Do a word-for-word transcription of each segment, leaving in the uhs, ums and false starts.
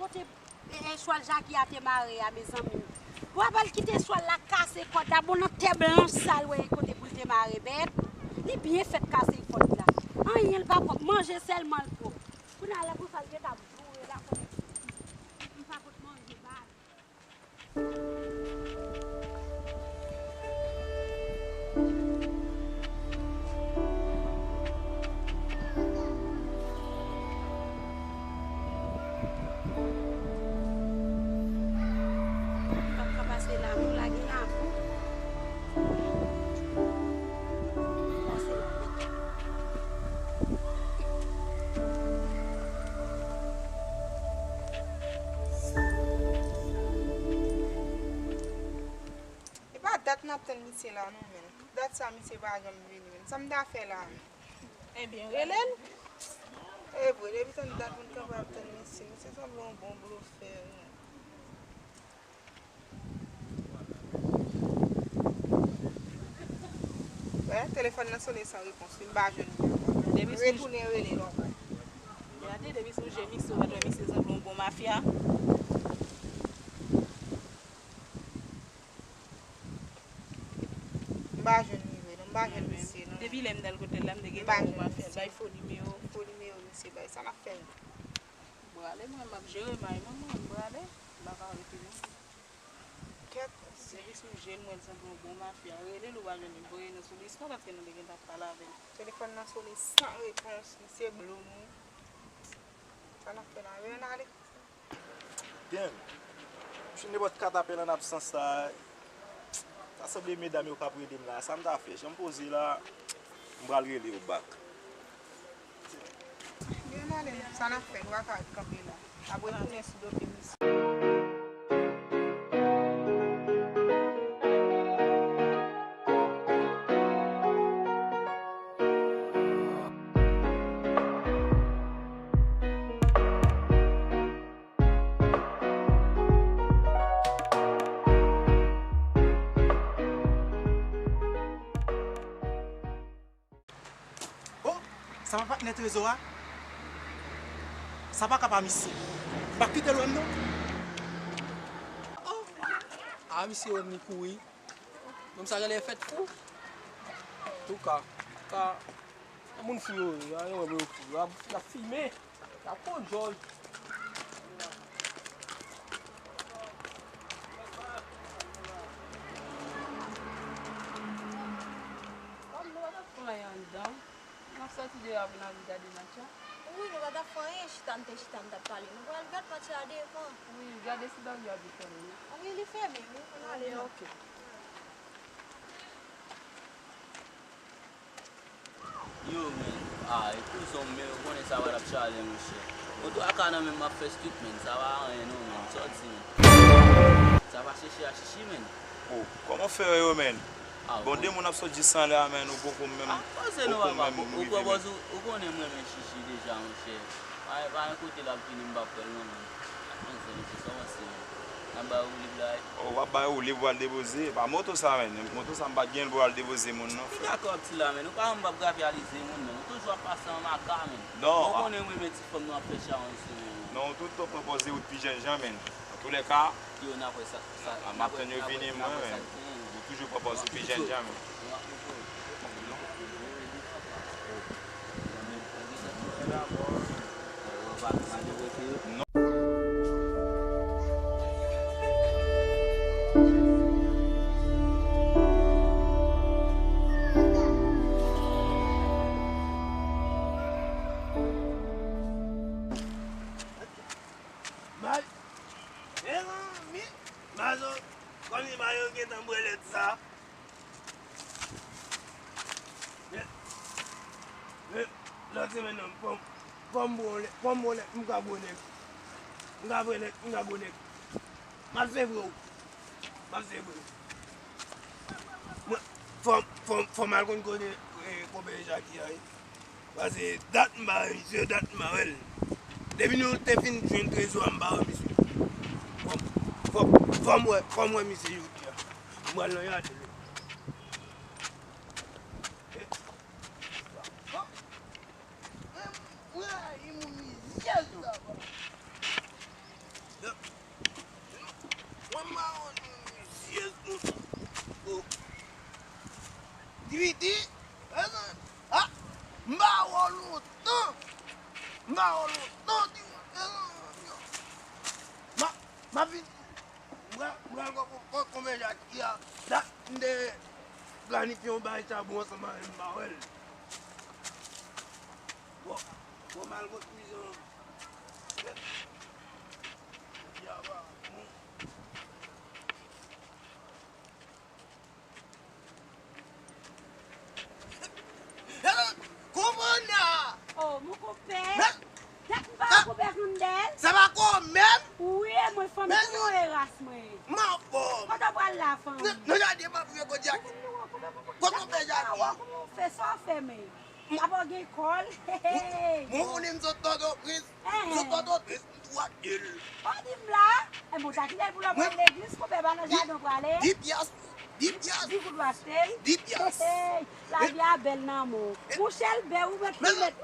Kote e, e, chwal Jaki a te mare a, mezanmi. W ap al kite chwal la kase kòd la, bon, nan tè blanch sa l wè kote pou l te mare bèt. Li byen fèt kase kòd la. Anyen l pa pwòp, manje sèlman l pwòp. Kounye a la pou sa l gentan boure la kote. Li pa pot manje ba li. Pap ka pase la, nou lage la pou pase la. E pa dat n ap tann misye la non, menn. Dat sa, misye pa janm vini, menn. Sa m ta fè la, menn? Ebyen, rele l. E vre, depi tann dat moun kanpe ap tann misye. Misye sanble yon bon blofè, wi. Wè, telefòn nan sonnen san repons, wi, m pa jwenn li ankò. Depi sou retounen rele l ankò. Gade, depi sou je misye, w pa t wè misye sanble yon bon mafya. M pa jwenn li vre, non, m pa jwenn misye, non. Depi lè m t al kote l la, m te gentan wè w ap fè l bay fo nimewo. Fo nimewo misye bay. Sa n ap fè menm? Bon, ale mwen, m ap jere may mwen, mwen, m prale. M pa ka rete non. Kèt. Depi sou je l, mwen sanble yon bon mafya. Rele l, ou pa jwenn li, voye non sou lis non, paske nou te gentan ap pale avè l. Telefòn nan sonnen san repons, misye blo nou. Sa n ap fè la? Rele n ale. Damn. Mwen nenpòt kat apèl an absans la. Sa sanble medam yo k ap rele m la. Sa m ta fè? Jan m poze la, m pral rele yo back. Gen ale, sa n ap fè? Nou pa ka ret kanpe la. N ap retounen sou dosye misye. Oh, sa pa patnè Trezò a? Sa pa ka pa misye. M pa kite l wè m non. Oh, a misye wè m li kouri. Nonm sa genlè fèt fou. Antouka, antouka, yon moun fou yo ye, a, yo wè m yo fou. Y ap, y ap fimen. Y ap pran djòl. Kòm nou pa t ap fè anyen anndan, n ap sòti deyò apre n al gade match la. Wi, nou pa t ap fè anyen, chita n te chita, n t ap pale. Nou pral gad match la devan. Wi, gade si bagay yo ap fèmen. Wi, li fèmen, wi, ann ale non. Ok. Yo, men, a, e kouzon m, men ou konnen sa pa t ap chale, monchè. Bon, twa ka nan men m ap fè street, men, sa pa anyen, non, men, sa w di, men. Sa pa chichi a chichi, men. Oh, kòman frè yo, men? Ah, bon, de moun ap sòt jis anlè a, men, ou poko menm, ah, pase non, papa, ou poko menm ou rive, men. Ou konnen m renmen chichi deja, monchè. Pa, pa yon kote l ap vini, m p ap fè l, non, men. Ak manzè, mesye, sa w panse, men? N ap bay woulib la, wi. Oh, w ap bay woulib, w al depoze. Pa moto sa, men. Moto sa, m pa t gen l pou al depoze moun, non, frè. Ki gagòt ti la, men? Ou pa wè m p ap gravyalize moun, men. Ou toujou ap pase an maka, men. Non. Ou konnen m renmen ti fanm nou ap fè chawony sou mwen. Non, ou tout tan pran pòz de wout pi jènjan, men. Antoulèka, yo, n ap wè sa, sa, m ap tann yo vini, mwen, men. Ou toujou pran pòz ou pi jènjan, men. Mal. Mezanmi, Mazo, kòm si Mayo gentan bwè lèt sa. Men, men, lòt semèn nan, fò m, fò m bon lè, fò m bon lè, m ka gwo nèg. M ka vre nèg, m ka gwo nèg. M ap sevre w. M ap sevre w. Mwen, fò m, fò m, fò m al konn kote, e, konpè Jaki a, wi. Paske dat m pa wè misye, dat m pa wè l. Depi nou te fin jwenn trezò a, m pa wè misye. Fò, fò, fò m wè, fò m wè misye jodi a. M pral nan yade l. E, e, mwen rayi moun mizyè sou la. M ap vin. M pral, m pral konn, konn, konn, konbyen Jaki a. Dat m te planifye yon bagay chabon ansanm avè l, m pa wè l. Bon, bon, m al konn kouzen an. Jodi a pa bon. Hello, kòman w ye? Oh, mon konpè. Tèt m pa konpè Kondèl. Sa va kò menm? Wi, e mwen fanmi, kòman w ye ras mwen? M anfòm. Kote w pral la fanmi? Nou, nou gade m ap rive kote Jaki. Kote konpè Jaki? Kòman w fè sa w fè men? Apa w gen kòl? Hey, hey. Mwen konnen m sot Pòtoprens. Mwen sot Pòtoprens, m twò dil. Ou di m la? E bon, sa ki lè pou lè pral legliz, konpè pa nan jaden w prale? Di pyès, di pyès. Di kout w achte l? Di pyès. Hey, hey, lavi a bèl nan men w. Mouche l bè, ou mèt ki mèt.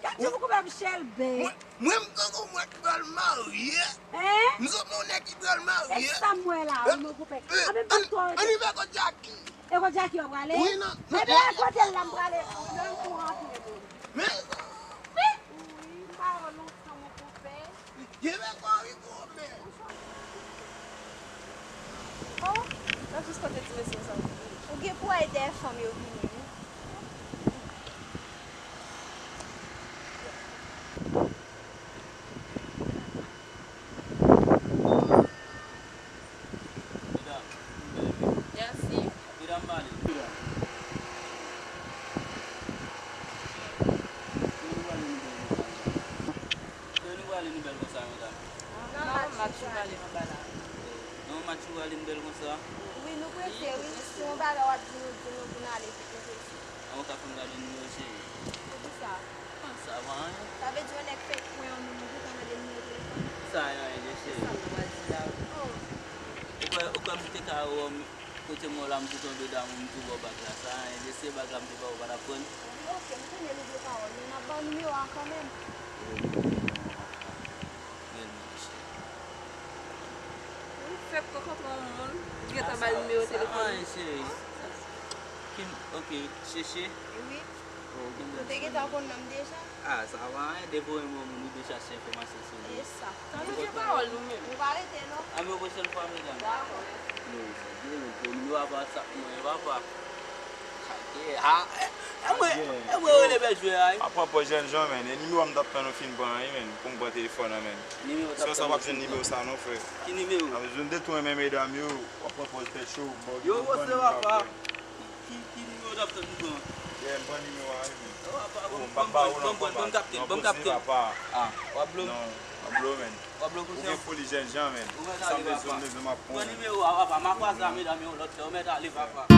Gad ti pou konpè Michel bè. Mwen, mwen m tankou mwen ki pral marye. Hein? M sot nan nèg ki pral marye. E sa m wè la, wi, mon konpè. Anben, m pa twò rete. Ann rive kote Jaki. E kote Jaki w prale? Wi, nan, nan. Ebyen, e kote l la m prale. Nan kou antre, non. Men. Wi, m pa wè w lontan, mon konpè. Gen lè kò wi, konpè. Oh, nan jis kote ti mesye sa. Ou gen pou w al dèyè fanm yo vini, wi. Medam, nou bèl wi. Mèsi. Medam, pale. Medam. Kote nou prale nou bèl konsa? Kote nou prale nou bèl konsa, medam? Nan match ou prale anba la. Nan match ou prale nou bèl konsa? Wi, nou prese, wi. Si yon bagay w ap di nou, di nou pou n ale vit, nou prese. An, ou ka fè m gade nimewo, cheri? Poukisa? Sa va anyen. Sa vle di yon nèg fèk pran yon moun, ou gentan mande nimewo telefòn li? Sa anyen, cheri. Sa m pral di la. Oh. Ou kwè, ou kwè m te ka wè w, kote m wè w la, m tou tonbe damou, m tou ba w bag la? Sa anyen, se bag la m te ba w, ou pa t ap pran l? Wi, oke, m konnen nou de pawòl, men m ap ba w nimewo a kanmenm. Ou nimewo a kanmenm. Bèl moun, cheri. Ou fèk rankontre yon moun, ou gentan ba l nimewo telefòn li. Sa anyen, cheri. Ki, oke, Cheche? Wi. Oh, ou gen bèl fanmi. Ou te gentan konn non m deja? Ah, sa pa anyen, depi w renmen yon moun, ou dwe chache enfòmasyon sou li. E sa. Tanpri, gen pawòl nou menm. Ou pa rete, non. Anben, pwochèn fwa, medam. Dakò, mèsi. Nimewo a pa WhatsApp mwen, papa. Chake, ha, e, e mwen, e mwen rele bèl jwè a, wi. Pa pran pòz jènjan, menn. E nimewo a m t ap tann ou fin pran an, wi, menn, pou m pran telefòn nan, menn. Nimewo w t ap tann ou fin pran. Sè sa w ap jwenn nimewo sa non, frè. Ki nimewo? A, jwenn de tou renmen medam yo, w ap pran pòz tèt cho, bò gen gwo bòn, papa. Ki, ki nimewo w t ap tann pou pran? Yeah, m pran nimewo a, wi, menn. Oh, papa, oh, m p ap ba ou l ankò, papa. Ban m kapte l, ban m kapte l. Ah, w ap blo? Non, w ap blo, menn. W ap blo kouzen? Ou gen foli jènjan, menn. Ou mèt ale, papa. Sa m bezwen, m bezwen, m ap pran. Pran nimewo a, papa. M a kwaze a medam yo lòt lè. Ou mèt ale, papa.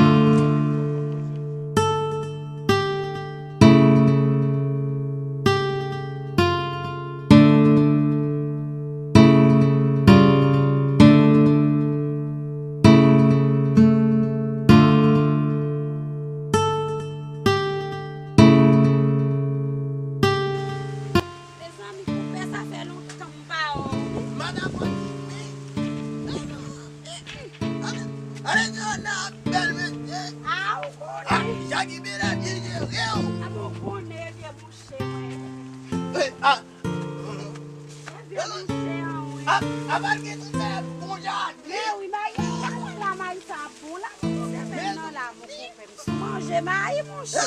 Mezanmi, konpè, sa fè lontan m pa wè w. Madan Fòtini. Ale, ale, Johanna, bèl mesye. Ah, ou konnen. Ah, Jackie Bellamy jere w. Ah, bon, ou konnen, ebyen, mouche, mwen. Eh, ah. Ebyen, mouche, ah, wi. Ah, ah, malgre tout sa, bon jaden. Men wi, mayi, ah, la, mayi sa bon, la, konpè, nan la, mon konpè. Sou manje mayi, monchè.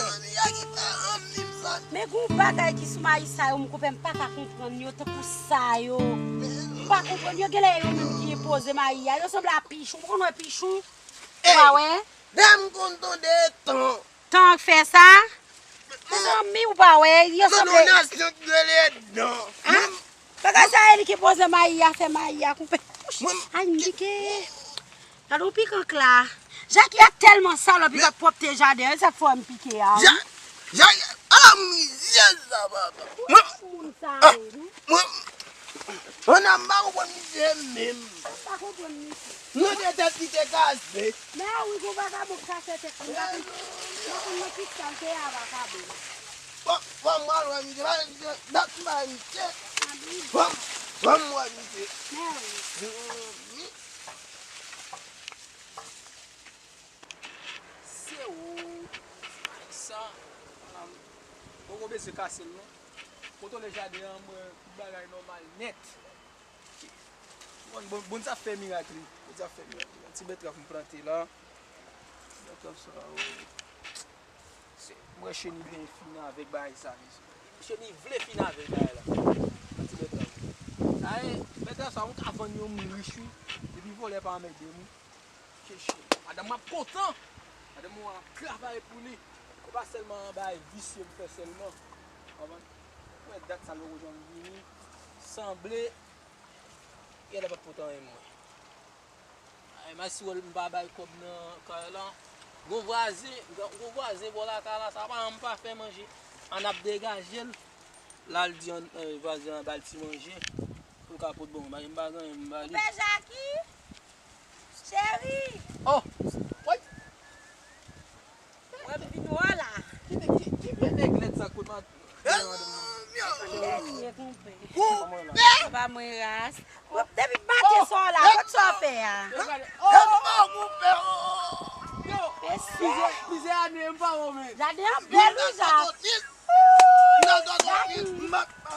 Men gon bagay ki sou mayi sa yo, mon konpè, m pa ka konprann yo, tankou sa yo. M pa konprann yo, genlè yo menm ki poze mayi a. Yo sanble a pichon. Ou konn wè pichon? Ou pa wè? Dam konn tande tan. Tan k fè sa? Mezanmi, ou pa wè? Yo sanble. Nan yon nasyon ki rele dan. Bagay sa e li ki poze mayi a, fè mayi a koupe. Ay, m pike. Gade yon pikan k la. Jackie a tèlman salòp, li pa t pwòpte jaden an, e sa k fè m pike a, wi. Ja-, Jackie, a mizè sa, papa. Mwen, moun sa, ah, wi. Mwen, mwen, m pa konprann misye menm. M pa konprann misye. Nou de tèt li te kase. Men wi, gon vakabon k kase tèt li. M pa konn, m pa konn nan ki sa l te a vakabon. Fò, fò m al wè misye, pa misye, dat m pa wè misye. Fò m, fò m wè misye. Men wi. Se ou, Marissa, m poko bezwen kase l non. Kontwole jaden an, mwen, tout bagay nòmal nèt. Bon, bon, Bondye ap fè mirak li. Bondye ap fè mirak li. Yon ti bètrav m plante la. Ti bètrav sa, oh. Se, mwen cheni byen fin avèk bagay sa, mesye. Cheni vle fin avèk bagay la. Yon ti bètrav. Sa e, bètrav sa, mwen ka vann yo, m rich, wi. Depi vòlè pa anmède m, wi. Chèche. Madanm mwen ap kontan. Madanm mwen ap travay pou li. Se pa sèlman bagay visye m fè sèlman. Konprann? Mwen dat sa lè w janm vini. Sanble. Yè la pa t pote anyen mwen. Ay, m a si wè m pa bay kòb nan kay la. Gon vwazen, gon vwazen bò lakay la, sa pa, m pa fè manje. Ann ap degaje l. La l di an, eh, vwazen an ba l ti manje. Pou l ka pot bon, m pa, m pa gen anyen, m ba li. Pè Jaki? Cheri! Oh! Woy! Mwen vin wè w la. Ki, ki, ki vye nèg lèd sa kot ma... Lèd vye konpè. Konpè! Papa mwen ras. Mwen depi maten sa w la, kot sa w fè a? Yo, gade. Oh! Mesi. Plizyè, plizyè ane m pa wè w, men. Jaden an bèl wi, Jak.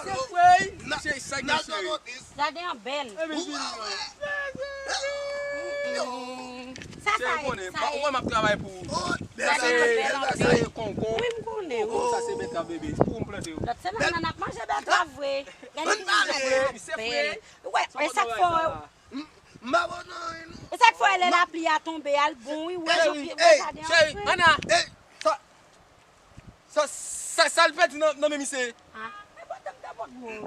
Se vre, wi. Cheri, sa gen cheri. Jaden an bèl. Sa, sa, sa. Ou konnen, ou wè m ap travay pou ou. Sa se, sa se konkon. Wi, m konnen, wi. Konkon, sa se bètrav, bebe. Pou m plante yo. Lòt semèn nan, n ap manje bètrav vre. Gade ki bètrav bèl. Wi, e sa k fè w, e sa k fè w lè lapli a tonbe, al bon, wi, wè jan pye mwen jaden an fre. Cheri, Ana, sa, sa, sa, sa l pèdi nan, nan men misye. Ah, e pote m ta pot mwen.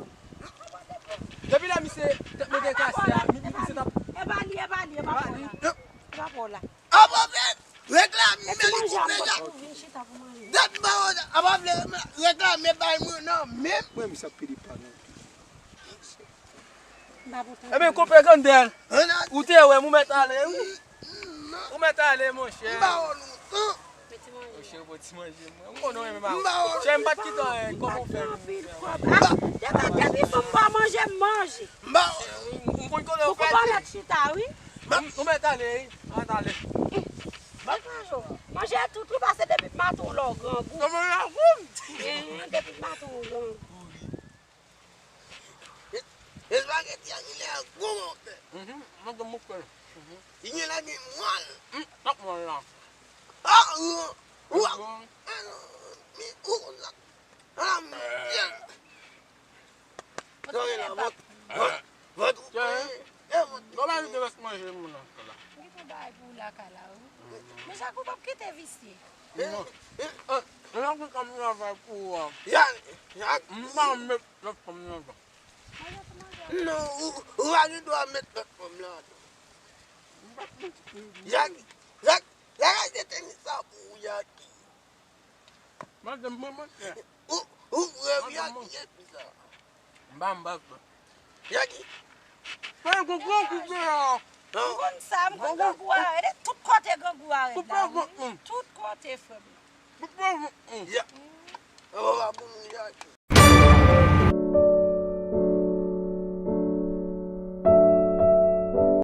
Depi lè misye t ap mete kase a, mi, mi, misye t ap... E pa li, e pa li, e pa pou la. E pa pou la. Apa vle reklame, men li koupe ja. Dat ba apa vle reklame bay mwen nan men. Mwen, misye ap pede pa non. Ebyen, konpè Grandèl, ou te wè m, ou mèt ale, wi. Ou mèt ale, monchè. Monchè, ou bon ti manje, mwen. M konnen w renmen ba. Chè, m pa t kite w, eh, kòman w fè menm? Depi, depi fò m pa manje, m manje. M konn konnen w fè. Ou mèt ale, wi. Ou mèt ale, wi. Mèt ale. Manje tout, wi, pase depi maten w la w grangou. Depi maten w grangou. Espageti a genlè gwo konpè. Mhm, mwen gen mouke. Mhm. Li genlè gen mwal. Hmm, ak mwal la. Ah, ou, ou, ou, mi, ou, la. Ah, mon Dieu. Sòri la, vant, vant, vant ou peye. E, vant ou peye. Bon, ba, li te rès manje moun nan la. Li te bay pou lakay la, wi. Men Jacob ap kite visye. Non. E, e, e, la pou kòm travay pou ou a. Ya, ya. M pa met lòt fanm nan. Non, ou, ou pa gen dwa met lòt fanm ladan. Jaki, Jaki, Jaki, se tenis sa pou ou, Jaki. Madanm, mwen, mwen, frè. Ou, ou frè, Jaki, se sa. M pa, m pa frè. Jaki. Frè, gon grangou frè a. M konn sa, m konn grangou a rèd. E tout kote grangou a rèd la, wi. Tout kote, frè m. Koupe vant mwen.